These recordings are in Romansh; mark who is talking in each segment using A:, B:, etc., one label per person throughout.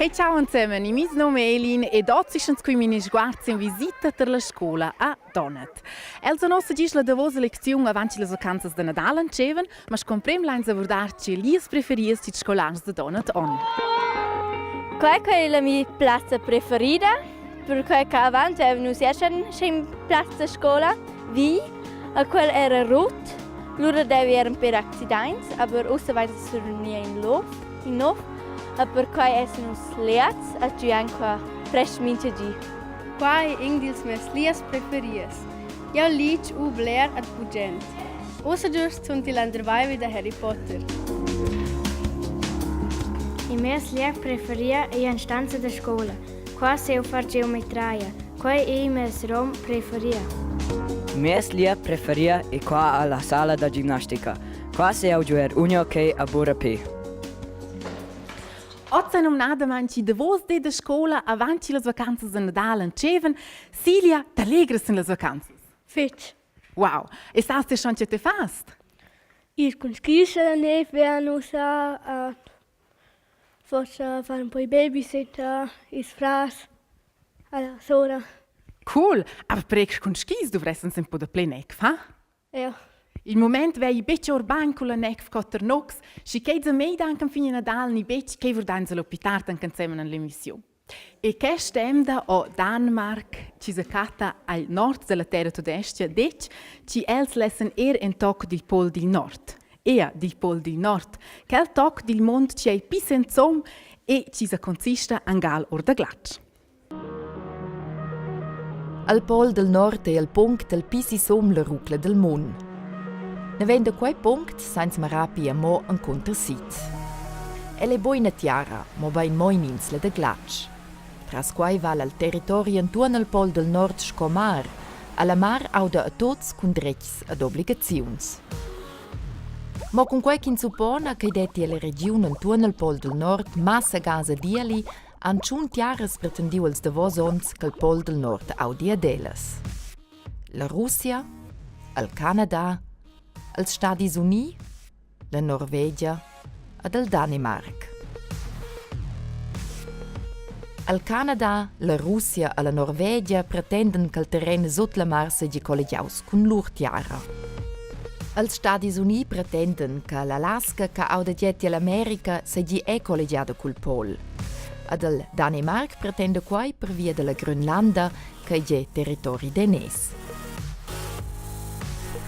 A: E ciao insieme, il mio nome è Elin ed oggi sono qui mini sguardi in visita per la scuola a Donat. Els hanno ossa gist la davosa lecziun avanti las vacanzas da Nadal antschevan, ma scomprem lains avurdar tge lias preferias ti scolars da Donat on.
B: Quai è la mia plazza preferida, perché che avant avevan nus er schon plaz da scola, vi, a quel era rut, lura devi er per accidents, aber ussa vain survegnir in lov, in nov, e perquai essan nus leats a giuan qua prest mincha di.
C: Quai è in dils mes lias preferias. Jau lieg u bler ad gugent. Ussa giust sunt il andervaivi da Harry Potter.
D: Il mes lieu preferia ei en stanza da scola. Qua seu far geometria. Quei ei mes rom preferia.
E: Mes lieu preferia è qua alla sala da gimnastica. Qua se jau giuer unihockey a burapé.
A: Oz è numnadamain chi davos di da scola avant las vacanzas da Nadal entschevan. Silja, t'allegras in las vacanzas?
D: Fetg.
A: Wow! E sas ti schon che te fast?
D: Ir cun skis alla neve vean ussa, forsa far un po babysitter, ils frars, alla sora.
A: Cool! Aber preg cun skis dovressen un po da plen ec, fa?
D: Ja.
A: Il mument vegli betg or bain culla necf cotter nox, schi quei za mei dank fin Nadal ni betg, quei vurdains allo pi tard anc ensemen en l'emissiun. E questa emda ho Danmark chi sa catta al nord della terra tudescha detg chi els lessen er en toc dil pol dil nord. Ea dil pol dil nord, quel toc dil mond chi ei pi senzom e chi sa consista angal or da glatsch.
F: Al pol dal nord ei il punct dal pi sisum la rucla dal mun. Naven da quei punct sainz Marapi amo encunter sid. El ei buc ina tiara, mobein mo in'insla da glatsch. Tras quei vala il territori entuorn al pol dal nord sco mar. Alla mar auda a tuts cun dretgs ed obligaziuns. Mo cunquei ch'ins suppona ch'ei detti ella regiun entuorn al pol dal nord massa gas ed ieli, han tschun tiaras pretendiu els davos onns ch'el pol del nord audi ad ellas. La Russia, il Canada, els Stadis Uni, la Norvegia ed il Danimarc. El Canada, la Russia e la Norvegia pretenden ch'el terren sut la mar seigi colligiaus cun lur tiara. Els Stadis Uni pretenden che l'Alaska che auda dietti all'America seigi è colligiada cul pol. Ed il Danimarc pretenda quai pervia dalla Grönlanda che ei territori danés.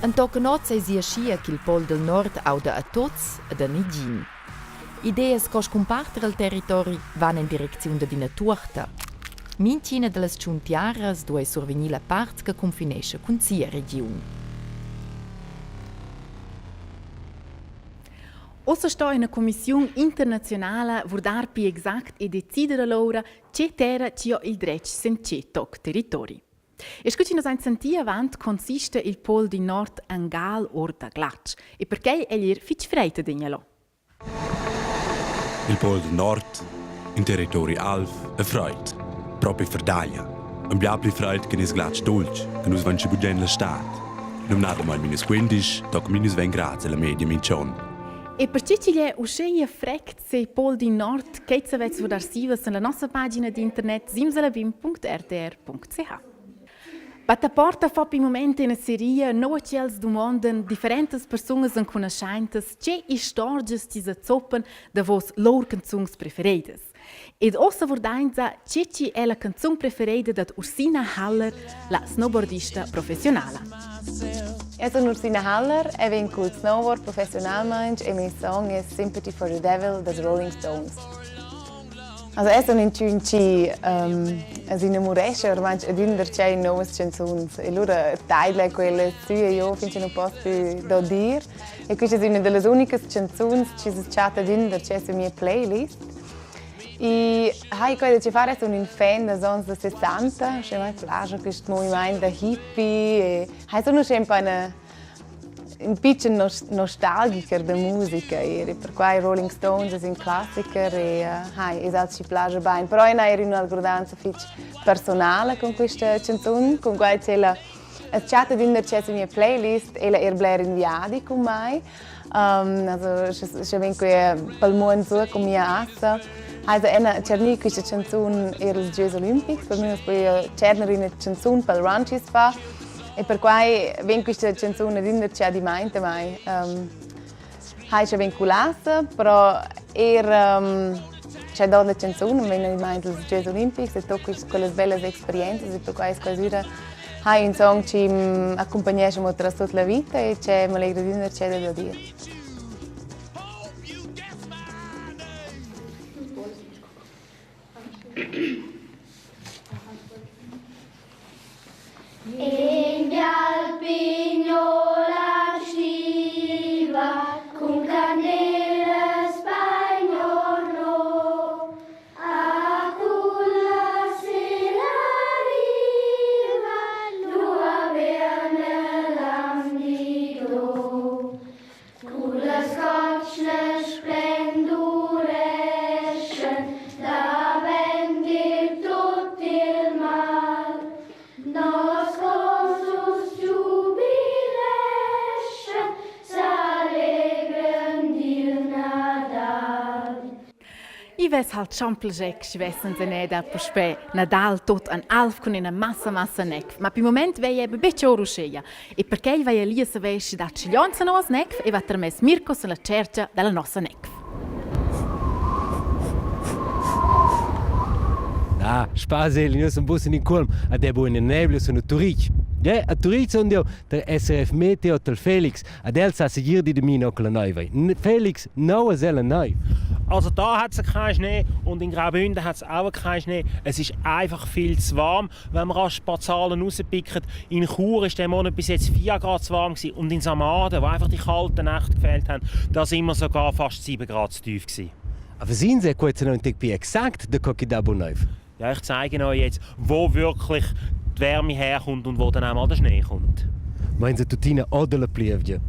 F: Entochen oz eisi aschia ch'il pol del nord auda a tuts ed a negin. Ideas co scumparter il territori van en direcziun dad ina tuorta. Mintgina dallas tschun tiaras duei survegnir la part che cunfinescha cun sia regiun.
A: Ossa sto ina cumissiun internaziunala vurdar pi exact e decider allora tge terra chi ho il dretg sen tge toc territori. E scu chi nos aint senti avant consiste il pol di nord angal or da glatsch e perquei egl ir fitg freita d'igna
G: Il Pol del Nord, in territori alv e freid, propi ferdaglia. Un bia pli freid che nies glatsch dultsch, che nus vain schi bugen la stad. Numnadamain minus 15, toc minus 20 grads è la media minch'on.
A: E per chi ch'igl è uscheia frect sei Pol di Nord, che savez vurdar sivas en la nossa pagina d'internet simsalabim.rtr.ch. Battaporta fa pi mument ina seria nua ch'els dumondan differentas persunas enconuschaintas tge istorgias chi sa zoppan davos lur canzuns preferidas. Ed ossa vurdainsa tge chi è la canzun preferida dad Ursina Haller, la snowboardista professionala.
H: Eu sun Ursina Haller e vegn cul snowboard professiunalmaing e meis song es Sympathy for the Devil dals Rolling Stones. Also es un inchün chi as inamurescha ormai adün darcheu in nouvas chanzuns e lura taidla quellas sü e jo fin cha nu poss pü dodir. E quista es üna da las unicas chanzuns chi s'es chatta adün darcheu sün mia playlist. I hai quai da che far es un ün fan dals ons da sessanta, sche mai plascha quist movimaint da hippie e hai sun uschè ün pa üna ün pitschen nostalgiker da musica eir e perquai Rolling Stones es ün classiker e hai, es alch chi plascha bain. Però eu n'ha eir ün'algordanza fich personala cun quista chanzun, cun quai ch'ella as chatta adüna darcheu sün mia playlist. Ella eir bler in viadi cun mai. Also sche sche vegn que pel muond su cun mia assa. Also ena tschernì quista chanzun eir als Giogs Olimpics, per me poi tscherner üna chanzun pel run chi's fa e perquai vegn quista chanzun adüna tschè adimmaint a mai. Um, hai schon ben culassa, però eir um, c'è do la canzun, vegn adimmaint als Giogs Olimpics e tot quellas bellas experienzas e perquai es quasi üna hai ün song chi m'accumpagnescha mo tras tut la vita e che m'allegra adüna tschè da dir.
D: In bial pignola stiva cun candelas bein orno. A culla sera riva, lu havean el ambido. Cullas cotschnas splendureschan davent dil tut il mal. Nos cors giubileschan, s'allegran dil Nadal.
A: I vess halt schon plascher schi vessen teneda puspè Nadal tot an alv cun ina massa massa nec. Ma pi moment vei eben betg or uscheia. E perquei vai Elia saver schi dat schiglionza novas nec e va termess Mirko sulla tschercha dalla nossa nec.
I: Ah, Spaß, io sono bus in culm, ad è buona nebla sono Turitg. Ja, a Turitg sono io der SRF Meteo del Felix. Ad el sa segir di de mi no la neiv. Felix, no es ella neiv.
J: Also da hat es keinen Schnee und in Graubünden hat es auch keinen Schnee. Es ist einfach viel zu warm. Wenn man rasch ein paar Zahlen rauspickt, in Chur ist der Monat bis jetzt 4 Grad zu warm gewesen und in Samaden, wo einfach die kalten Nächte gefehlt haben, da sind wir sogar fast 7 Grad zu tief gewesen.
I: Aber sind Sie kurz noch ein più exakt de co chi da neiv?
J: Ja, ich zeige euch jetzt, wo wirklich die Wärme herkommt und wo dann auch mal der Schnee kommt.
I: Meinen Sie tuttina oder la plievgia?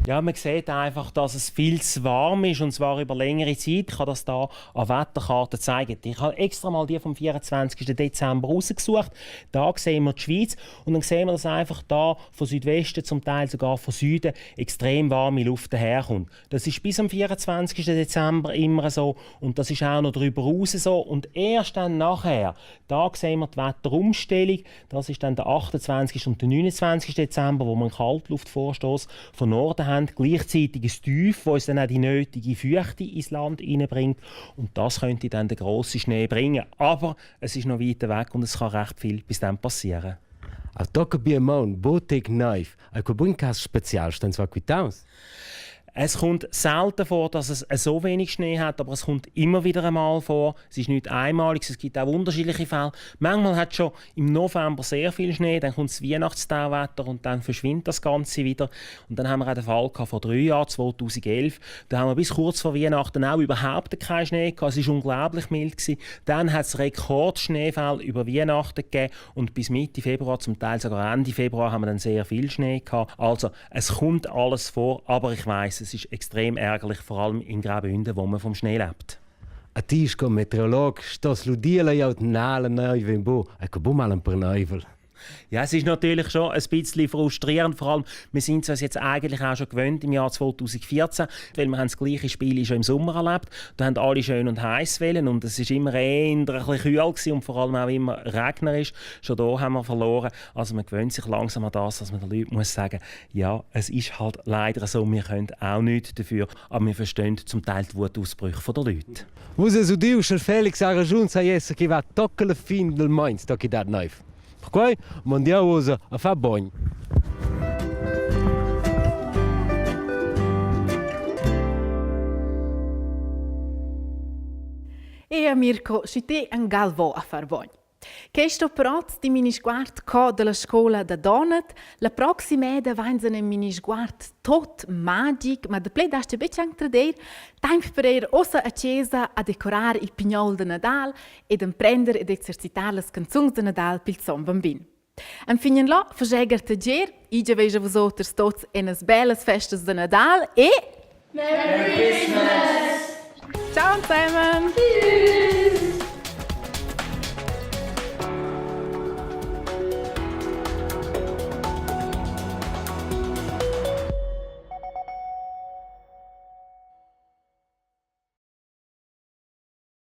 J: Ja, man sieht einfach, dass es viel zu warm ist und zwar über längere Zeit. Ich kann das da an Wetterkarten zeigen. Ich habe extra mal die vom 24. Dezember rausgesucht. Da sehen wir die Schweiz und dann sehen wir, dass einfach da von Südwesten, zum Teil sogar von Süden, extrem warme Luft daherkommt. Das ist bis am 24. Dezember immer so und das ist auch noch darüber raus so. Und erst dann nachher, da sehen wir die Wetterumstellung, das ist dann der 28. und der 29. Dezember, wo wir einen Kaltluftvorstoß von Norden haben, gleichzeitig ein Tief, wo uns dann auch die nötige Feuchte ins Land hineinbringt und das könnte dann den grossen Schnee bringen. Aber es ist noch weiter weg und es kann recht viel bis dann passieren.
I: A tocca bi a maun, bo tec neiv, a quei buc in cass special, stan zwar quitaus.
J: Es kommt selten vor, dass es so wenig Schnee hat, aber es kommt immer wieder einmal vor. Es ist nicht einmalig, es gibt auch unterschiedliche Fälle. Manchmal hat es schon im November sehr viel Schnee, dann kommt das Weihnachtstauwetter und dann verschwindet das Ganze wieder. Und dann haben wir auch den Fall gehabt vor 3 Jahren, 2011. Da haben wir bis kurz vor Weihnachten auch überhaupt keinen Schnee gehabt. Es war unglaublich mild gewesen. Dann hat es Rekordschneefälle über Weihnachten gegeben und bis Mitte Februar, zum Teil sogar Ende Februar, haben wir dann sehr viel Schnee gehabt. Also es kommt alles vor, aber ich weiss, es ist extrem ärgerlich, vor allem in Graubünden, wo man vom Schnee lebt.
I: A ti sco meteorolog stos lu dir la jaut nala neiv in bu, ecco bu mal per neivel.
J: Ja, es ist natürlich schon ein bisschen frustrierend. Vor allem, wir sind es uns jetzt eigentlich auch schon gewöhnt im Jahr 2014, weil wir haben das gleiche Spiel schon im Sommer erlebt. Da haben alle schön und heiß wollen und es ist immer eher ein bisschen kühl gewesen und vor allem auch immer regnerisch. Schon da haben wir verloren. Also man gewöhnt sich langsam an das, dass man den Leuten muss sagen, ja, es ist halt leider so, wir können auch nichts dafür, aber wir verstehen zum Teil die Wutausbrüche der Leute.
I: Vus es udiu sch'el Felix ha raschun sai esser chi va tocca la fin del meins tocchi dat neiv. Perquei mondiau ussa a far bogn.
A: Ea Mirko, schi te angal vo a far bogn. Questo prot di minisguard co della scola da Donat. La proxima eda vains in minisguard tot magic, ma de ple daste betg anc tradeir. Temp per eir ossa a chesa a decorar il pignol de Nadal ed emprender ed exercitar las canzuns de Nadal pil son bambin. Enfin là fageger tagier, ija veja vus oters tots enas bellas festas de Nadal e
D: Merry Christmas!
A: Ciao zusammen!
D: Tschüss!